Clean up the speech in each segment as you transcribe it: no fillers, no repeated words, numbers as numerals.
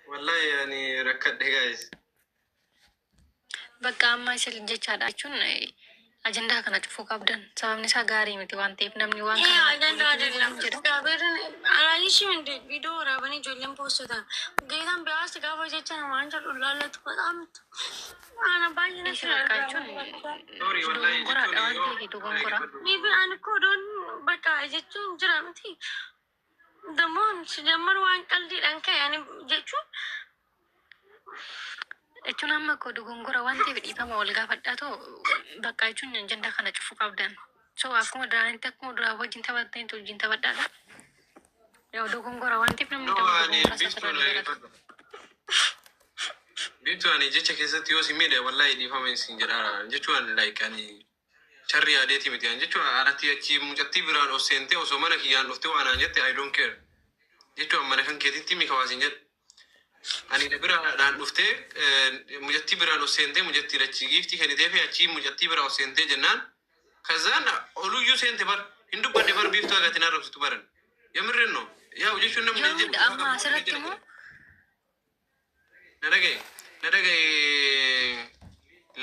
Wallahi ani rakkadhe, guys. Bakka amma isin jechaadha jechuun ajandaa kana cufuu qabdan, sababni isaa gaarii miti waan ta'eef namni waan ይሄ kana አጀንዳ አይደለም። jedha. እግዚአብሔርን አላየሽም እንዴ? ቪዲዮ waraabanii ijoolleen poostotan geetan ቢያንስ gaafa jecha namaan jedhu laallatu በጣም ana baay'ee natti Isa bakka jechuun Sorry, wallahi dogongoraadha jechuun waan yoo ta'eef dogongora. Maybe ani እኮ odoon በቃ jechuun jira miti ደግሞ ሲጀመር waan qaldiidhaan ka'e ani jechuun Jechuun amma koo dogongora waan ta'eef dhiifama wal gaafadhaatoo bakka jechuun ajandaa kana cufuu qabdan. So akkuma duraanitti, akkuma duraa wajjin taphattanitti wajjin taphadhaadha. Yaa, dogongora waan ta'eef namni No, kamuu ani dogongora isaa biiftuu sirraa ni barata. dhaggeeffadhu. Biiftuu, ani jecha keessatti yoo si miidhe wallahi dhiifama isin jedhaara jechuun, like ani sharri yaadeeti miti ani jechuun alatti achi mucattii biraan of seentee osoo mana kiyyaan dhuftee waan aan jette, I don't care jechuun, mana kan keetitti mi kawaasin jedhe. Ani biraadhaan dhuftee mucattii biraan of seentee, mucattii achi giiftii kennitee fi achii mucattii biraa of seentee jennaan kazaan oluyyuu seente bar hin dubbadde bar. Biiftuu, agatiin arrabsitu baran yamirreen no yaa jechuun namni Yoo hunda amma asirratti immoo na dhagaye, na dhagaye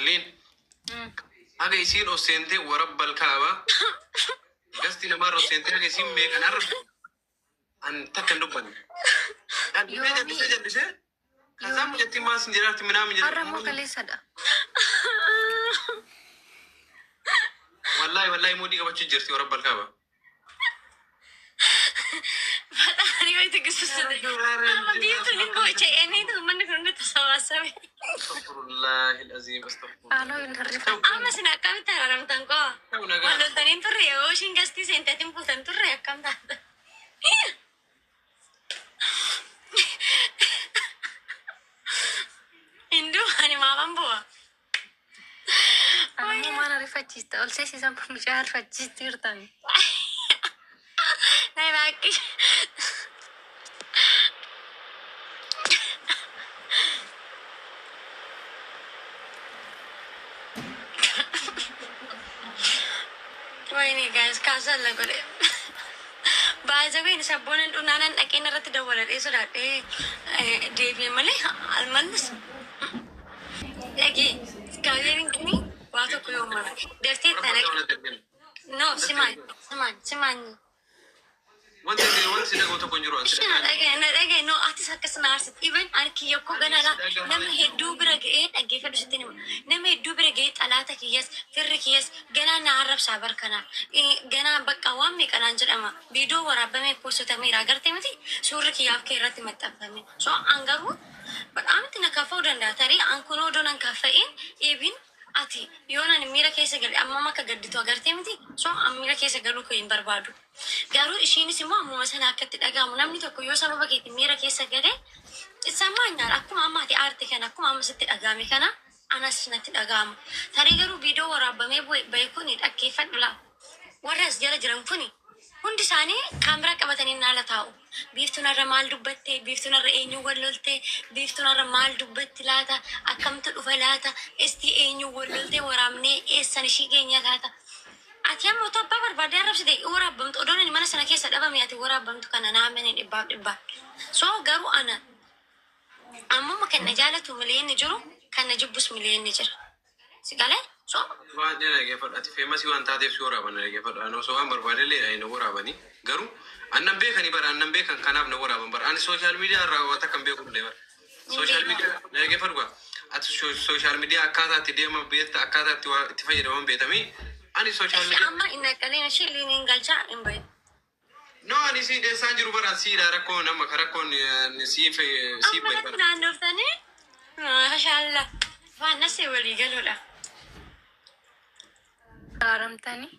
liin haga isiin of seentee warabbal kaaba gasti namaarra of seentee haga isiin meeqan arrabsitu an takka hin dubbanne. Jallisee Yoomii jallisee jallisee kazaan yoomii mucattiin maas hin jedhaatti minaamin har'a immoo jedhe. kaleessadha. Wallahi, wallahi, moodii qabachuu jirti warabbal kaaba. ፈጣሪ ወይ ትዕግስት ስጠኝ። Amma biiftuun hin booche eenyutu uummanni kun hundi tasabaasame. Astaghfirullah al-azim, astaghfirullah. Haaloo hin hirrifatte. Amma isin akkamitti araaramtan qoo? Ta'u nagaa. Wal loltaniin turre, yoo ishiin gastii seenteetiin fuutan turre, akkam taata? Hinduu ani maafan bu'a? Ani immoo maal ariifachiista? Ol seesisan mucaa ariifachiisti jirtan. ናይ baaqi. ወይኔ guys, kaasaan la godhe. Baay'ee sabboon dhunaanan dhaqeen irratti dawwaladhee sodaadhee deebi'e malee almallis. Dhaqee gaazexaan kuni waa tokko yoo mara daftee itti anaqe. No, simaan simaan simaan. Wanti wanti si dhaga'u tokko hin jiru. Ansi Ishee na dhagaye, na dhagaye. No, atis akkas na aarsite. Even ani kiyya koo ganala nama hedduu bira ga'ee, dhaggeeffadhu, sitti hima. Nama hedduu bira ga'ee, xalaata kiyyas firri kiyyas ganaa na arrabsaa bar kanaa. Ganaa bakka waan meeqanaan jedhama. Viidiyoo waraabamee poostotameera, agartee miti, suurri kiyyaaf kee irratti maxxanfame. So an garuu በጣም itti na kaffa'uu danda'a. Tarii an kun odoo nan kaffa'in eebin ati yoo nan miira keessa gale ammam akka gadditu agartee miti. So an miira keessa galuu koo hin barbaadu. Garuu ishiinis immoo ammuma sana akka itti dhaga'amu, namni tokko yoo sababa keetiin miira keessa gale sammaanyaadha. Akkuma amma ati aarte kana, akkuma amma sitti dhaga'ame kana anas natti dhaga'ama. Tarii garuu viidiyoo waraabamee bahe kuni dhaggeeffadhu laa. Warri as jala jiran kuni hundi isaanii kaameraa qabatanii naala taa'u. Biiftuun irra maal dubbatte? Biiftuun irra eenyu wal lolte? Biiftuun irra maal dubbatti laata? Akkamtu dhufa laata? Istii eenyu wal lolte? Waraabnee eessan ishii keenya laata? Ati amma otoo abbaa barbaadee arrabsite waraabamtu, odoon ani mana sana keessa dhabame ati waraabamtu kana naa mene dhibbaaf dhibbaa. So garuu ana ammuma kan na jaalatu miliyoonni jiru, kan na jibbus miliyoonni jira. Si galee? So Waan dheeraa dhaggeeffadhu. Ati famous waan taateef si waraaban, dhaggeeffadhu. Ani osoo waan barbaade na waraabanii garuu annan beekanii bara annan beekan kanaaf na waraaban bara. Ani social media irraa waan takka hin beeku illee bara. Social media na dhaggeeffadhu gaa. Ati social media akkaataa itti deeman beekta, akkaataa itti waa itti fayyadaman beekamii. Ani social media. Amma inni qaleen ishee liiniin galchaa hin bahe. No, ani si dheessaan jiru bara, siidha rakkoon amma ka rakkoon siif siif Amma bahe natti bara. naannoftanii maashaalla waan nasee walii galuudha. Araaramtanii?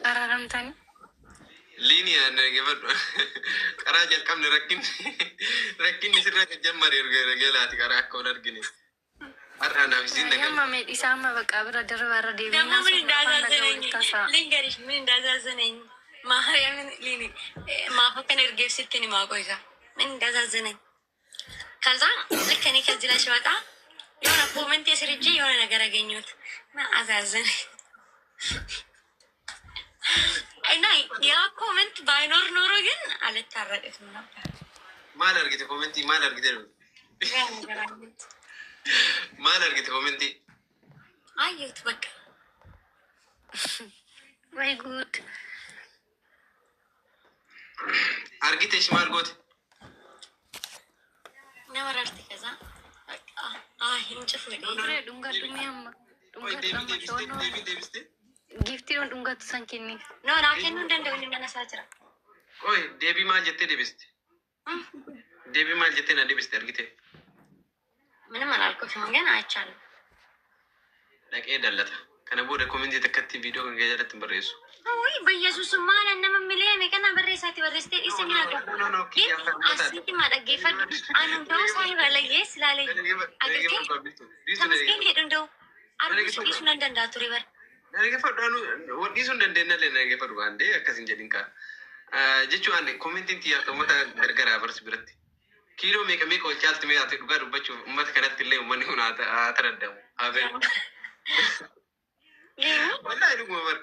Araaramtanii? Liinii ani dhaggeeffadhu. Karaa jalqabne rakkinni sirra jammare erga galaati karaa akka wal argine. Har'a naaf isiin Amma nagal. meedhisaa amma በቃ bira darba irra ደግሞ deebiin ምን haasofna afaan nagaa እንዳሳዘነኝ walitti haasa'a. ልንገርሽ፣ ምን እንዳሳዘነኝ ማርያምን ሊኒ ማፈከን እርጌፍ ስትኒ ማቆይጋ ምን እንዳሳዘነኝ፣ ከዛ ልክ እኔ ከዚህ ላይ ሲወጣ የሆነ ኮመንት የስርጄ የሆነ ነገር አገኘሁት እና አሳዘነኝ። እና ያ comment ባይኖር ኖሮ ግን አልታረቅም ነበር። Maal argite commentii? Maal argite? ነገር አየሁት። Maal argite commentii? አየሁት በቃ። ወይ ጉድ! Argite maal goote? ነመራርቲ ከዛ በቃ አይ እንጭፉ። Ture dhungadhu mee amma. Dhungadhu Deebii amma deebiste? shoonnoo. Deebii deebiste? Giiftiiwwan dhungattu san kenniif. No, naa kennuu hin danda'u, inni mana isaa jira. Qoy, deebii maal jettee deebiste? Deebii maal jettee na deebiste argite? ምንም አላልኩሽም፣ ግን አይቻልም። Dhaqee dallata. Kana booda commentii takkatti viidiyoo kan jalatti hin barreessu. ውይ በኢየሱስ maal nama miliyoona kana barreessaati barreessitee dhiise ni haqa. No, no, ግን asitti maa dhaggeeffadhu, ani hunda'uu isaa balayyee silaalee agartee ተመስገን jedhu hunda'u arguu si dhiisuu nan danda'a ture bara. Dhaggeeffadhu, anu dhiisuu hin dandeenyallee dhaggeeffadhu baandee akkas hin jedhin kaa. Jechuun ani commentiin xiyyaaf uummata gargaraa barsi biratti. Kiiloo meeqa meeqa ol caalti mee ati dhugaa dubbachuuf uummata kanatti illee uummanni kun haa taraddamu. Haa beeku. Wallaahi dhuguma bara.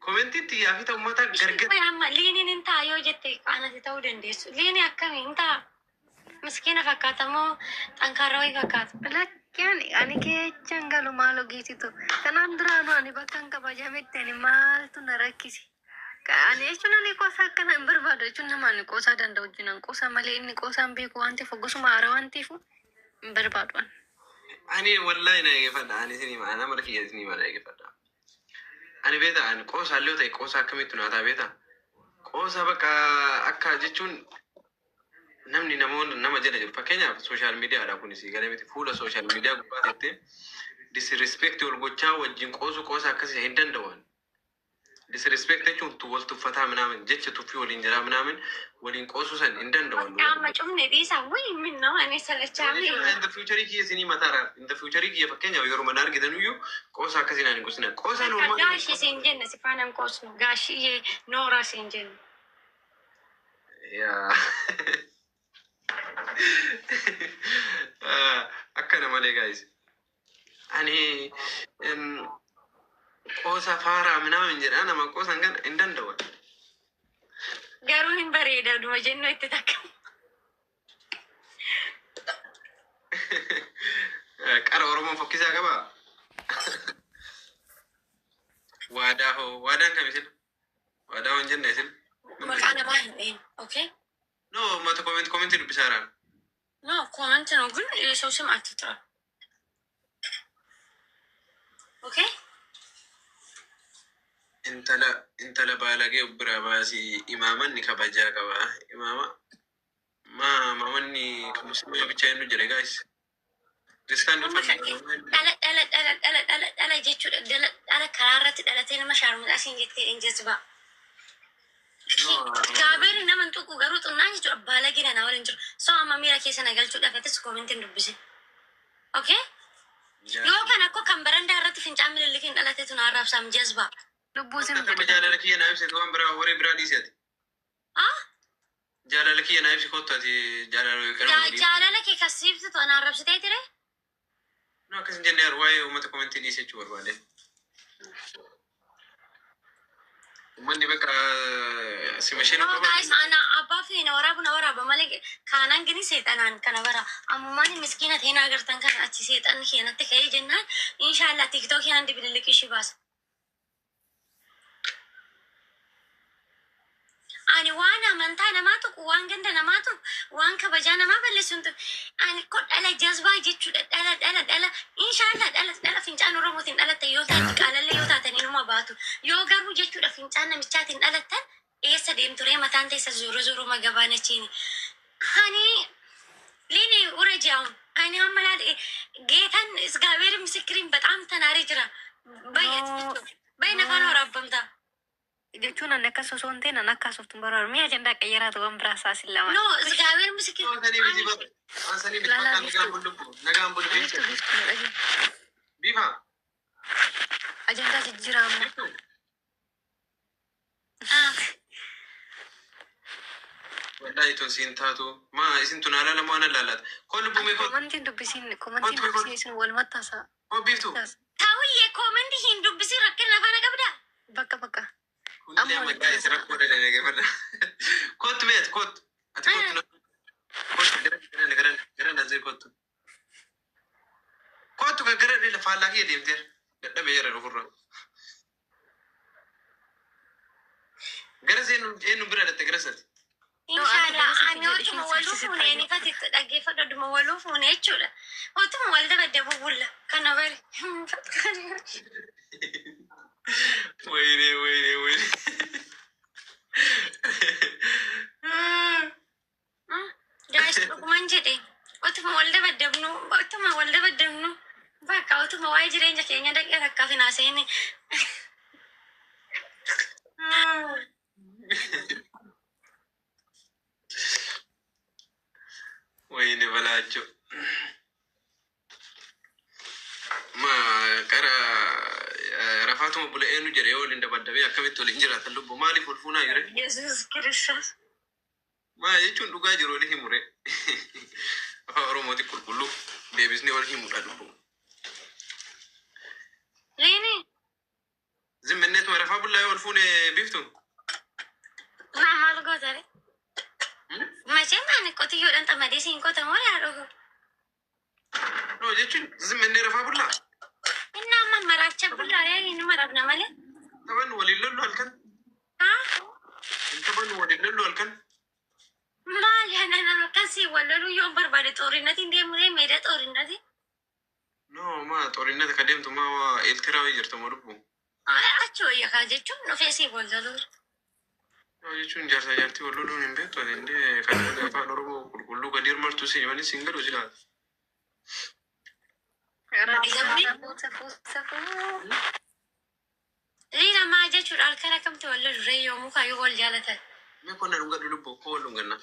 Commentiin xiyyaa fi uummata gargar. Qoy, amma liiniin hin ta'a yoo jette qaanati ta'uu dandeessu. Liini akkamii hin ta'a? Miskiina fakkaata moo xankaarraa wayii fakkaata? Lakkeen ani keechaan galu maal ogeessitu. Kanaan duraanuu ani bakka hin kabajametti ani maaltu na rakkise? Ani jechuun ani qoosaa akkana hin barbaadu jechuun nama ani qoosaa danda'u wajjin qoosaa malee inni qoosaa hin beeku waan ta'eef gosuma haaraa waan ta'eef hin barbaadu ani. Ani wallaahi na eeggeffadha. Ani isin hima. Ana mara kiyya isin hima, na eeggeffadha. Ani beeta, ani qoosaa illee ta'e qoosaa akkamitti naataa beeta. Qoosaa bakka akka jechuun namni namoonni nama jala jiru, fakkeenyaaf social mediadha kunis galee miti, fuula social media gubbaa teettee disrespect wal gochaa wajjin qoosu qoosa akkasii hin danda'an. Disrespect jechuun wal tuffataa ምናምን jecha tuffii waliin jedhaa ምናምን waliin qoosuu san hin danda'an. Amma cufne dhiisa wuy min nama ani salachaame. In the future kiyya isinii mataara. In the future kiyya fakkeenyaaf yeroo mana argitan iyyuu qoosa akkasii naan hin qosina. Qoosa normal. Gaashii siin jenne, si faana hin qoosnu. Gaashii nooraa siin jenne. Yaa. Akkana malee guys. Ani qoosa faaraa ምናምን jedhaa nama qoosan kana hin danda'u. Garuu hin bareeda dhuma jennu itti takka. Qara Oromoon fokkisaa qabaa? Waadaa hoo, waadaan kam isin? Waadaa hoo hin jenne isin? Maqaa namaa hin dheen. Okay? No, mata comment commentii dubbisaaraan. No, comment ነው ግን የሰው ስም አትጥራ። Okay? Intala baalagee biraa baasii, imaamanni kabajaa qaba. Imaama maa imaamanni musliima bichaa inni jedhe guys. Kiristaan Amma dhala dhala dhala dhala dhala dhala jechuudha. Dhala dhala karaa irratti dhalatee nama shaarmuxaa siin jettee hin jazbaa. Gaabeeri nama hin tuqu garuu xunnaan jechuudha baalagee na waliin jiru. So amma miira keessa na galchuudhaaf atis commentiin dubbise. Okay? Yoo kan akko kan barandaa irratti fincaan mililikiin dhalateetu na arraabsaam jazbaa. Lubbuu sin Akka jaalala kiyya naa ibsitu waan biraa waree biraa dhiisati. Ah? Jaalala kiyya naa ibsi kottu ati jaalala qalbii. Jaalala kee kasiiftu na arrabsitee ture? No, akkas hin jenne, waa'ee uummata commentii dhiise jechuu barbaade. Uummanni bakka simashee No guys, ana abbaa fi na waraabu na waraaba malee kaanaan gini seexanaan kana bara ammumaan miskiina ta'e na agartan kana achi seexanni keenatti ka'ee jennaan inshallah TikTokii handi bililiqii ishii baasa. Ani waan amantaa namaa tuqu, waan ganda namaa tuqu, waan kabajaa namaa balleessu hin tuqu. Ani ko dhala jazbaa jechuudha, dhala dhala dhala inshallah dhala dhala fincaan Oromootiin dhalatte yoo taate qaalallee yoo taatan inuma baatu. Yoo garuu jechuudha fincaan namichaatiin dhalattan eessa deemturee mataan teessa zooro zooro magabaan achiini. Hani ሊኒ ውረጂ አሁን እኔ አመላል ጌታን እግዚአብሔር ምስክሪን በጣም ተናሪ jira በይ በይ ነፋን ወራበምታ Jechuun ani akkas osoo hin ta'in ani akka haasoftu hin barbaadu. Mi'a ajandaa qayyaraatu waan biraa saasin lama. No, እግዚአብሔር ምስክር Sanii miti bara. Waan sanii miti bakka nagaan bullu nagaan bullu. Biiftuu, biiftuu na dhagaye. Biifa. Ajandaa jijjiiraa amma. Wallahi tun siin taatu maa isin tun haala lama waan laallata. Koo lubbuu mee koo. Commentiin dubbisiin, commentiin dubbisiin, isin walumatti haasa'a. Koo biiftuu. ታውዬ comment hin dubbisin rakkina afaan qabda. Bakka bakka. Kunillee amma guys rakkoo dhala nageeffadha. Kottu. Ati kottu. Kottu gara gara gara Nazir kottu. Kottu kan gara faallaa kee deemteera. Dadhabee jira ofirra. Gara seenu eenyu bira dhatte gara sati. Inshallah ani otuma waluu fuune ni fati dhaggeeffadhu oduma waluu fuune jechuudha. Otuma wal dabadde bubulla kana bari. Wayne wayne wayne. Guys, dhuguman jedhe otuma wal dabaddabnu otuma wal dabaddabnu bakka otuma waa'ee jireenya keenya dhaqee takkaaf hin haasa'in. Wayne balaacho. Ma qara rafaatuma bula eenyu jedhe yoo waliin dabaddabee akkamitti waliin jiraatan lubbu maaliif wal fuunaa jire? Yesuus Kiristoos. Maa jechuun dhugaa jiru wali himure. Afaan Oromooti qulqulluu deebisnee wal himudha lubbu. Liini Zimminneetuma rafaa bullaa yoo wal fuune biiftu. Naa maal gootare? Machee maani qotiyyoodhaan xamadee siin qotamoo yaa dhugu? No jechuun zimminnee rafaa bullaa. Inni amma maraacha bullaa yaa inni maraafna malee. Taphannu waliin lollu halkan. Haa? Hin taphannu waliin lollu halkan. Maali anaan akkasii wal loluu yoo barbaade xoorinnatiin deemuree meedaa xoorinnatii. No maa xorinnata ka deemtu maa waa eeltiraa jirtu moo lubbu. Achi wayya kaa jechuun dhufee sii wal loluu. No jechuun jaarsa jaartii wal loluun hin beektu ati indee kan afaan Oromoo qulqulluu gadi hirmartu siin malee siin galu silaa. Safuu safuu. Liina maa jechuudha halkan akkamti wal lolurree yoomuu kaayyuu wal jaalatan. Mee qonna dhungadhu lubbu koo wal dhunganna.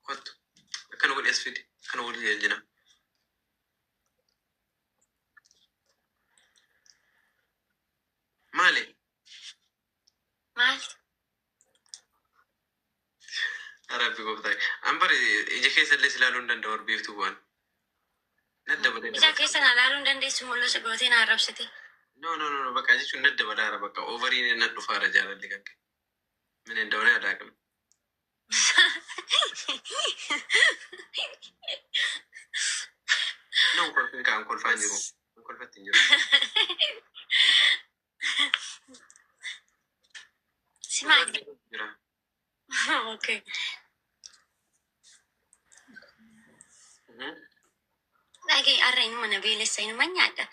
Kottu akkana godhi as fidi akkana wal jajjina. Maali? Maali? Rabbi gooftaa. An bari ija keessa illee si ilaaluu hin danda'u biiftuu bu'an. Nadda balee. Ija keessa na ilaaluu hin dandeessu mul'isa gootee na arrabsite. No no no bakka jechuun nadda balaara bakka overiin na dhufaara jaalalli kan kee. Min hin dabalee adaaqama. No kolfin kaan kolfaa hin jiru. Kolfatti hin jiru. Simaa. Jira. Okay. Dhagee har'a inuma na beelessa inuma nyaadha.